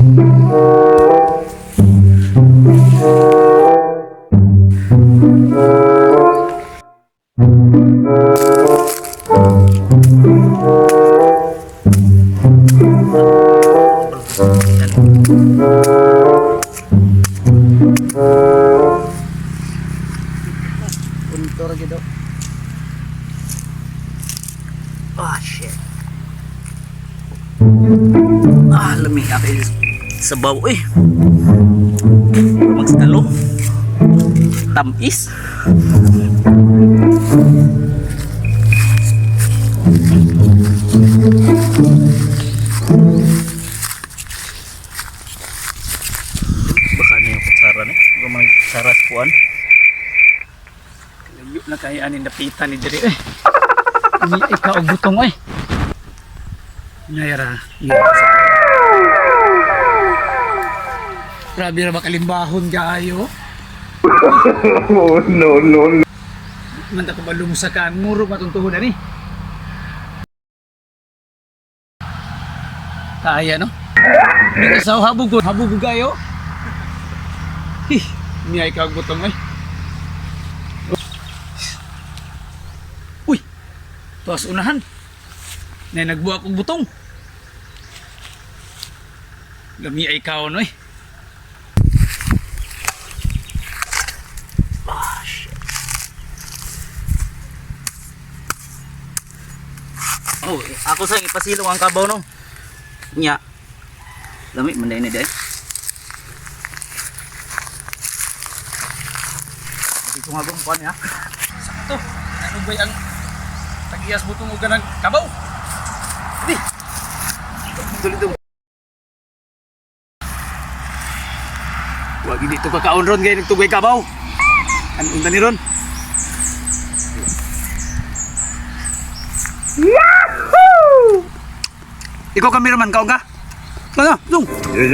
Punto ra gyud. Ah, shit. Ah, lami ka sabaw eh. Magstalo. Tamis. Baka niyo kutsara ni. Baka mga kutsara sa kuan. Layo na kay aning dapitan ni diri eh. Ni ikaw og butong eh. Ngayra. Yes. Grabe ra ba kalimbahon kaayo? Oh, no, no, no. Man ta ko balong sa kan murog matuntuhon ani. Kaya no? Dito sa habog ko, habog ko kayo. Hi, niya ikaw og butong eh. Uy. Tuas unahan. Na nagbuak og butong. Lami ay kaon oy. Ah, shit. Oh, ako sa ipasilong ang kabaw no. Nya. Lami man ni day. Dito nga gong kuan ya. Sakto. Ano ba ang tagiyas butong og kanang kabaw? Di. Dili. Wag hindi to kakaon ron kay nagtugay kabaw. Ano unta ni ron? Yahoo! Ikaw cameraman kaon ka? Ano? Dung. Yeah,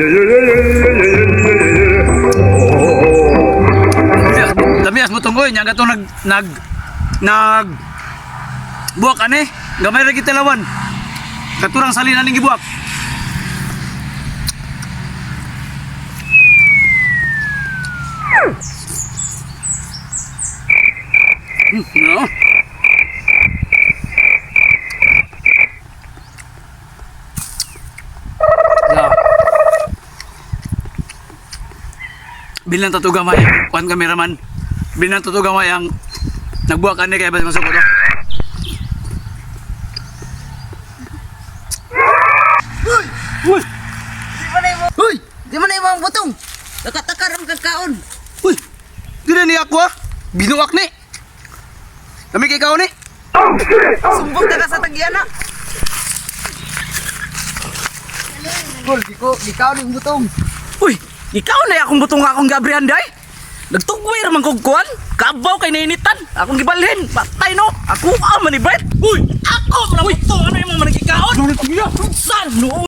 yeah. Lamias mo tunggoy nya katong nag nag nag buak ane gamay ra gitalawan. Katurang salin aning gibuak. No. Yeah. Bilang tato gamay, kuan kameraman. Bilang tato gamay ang nagbuak ani kay basta masuk ko to. Uy! Uy! Di ba na imo? Uy! Di ba na imo ang butong? Nakatakar ang kagkaon. Uy! Dili ni ako ah. Binuak ni. Lami kay kaon ni. Sumbong ta ka sa tagyana. Tol, di ko gikaon ang butong. Uy, ikaw na akong butong akong Gabriel day. Nagtugway ra man kog kuan. Kabaw kay nainitan. Akong gibalhin. Patay no. Ako ah man ni Brett. Uy, ako man ang butong ano imong man gikaon. San no?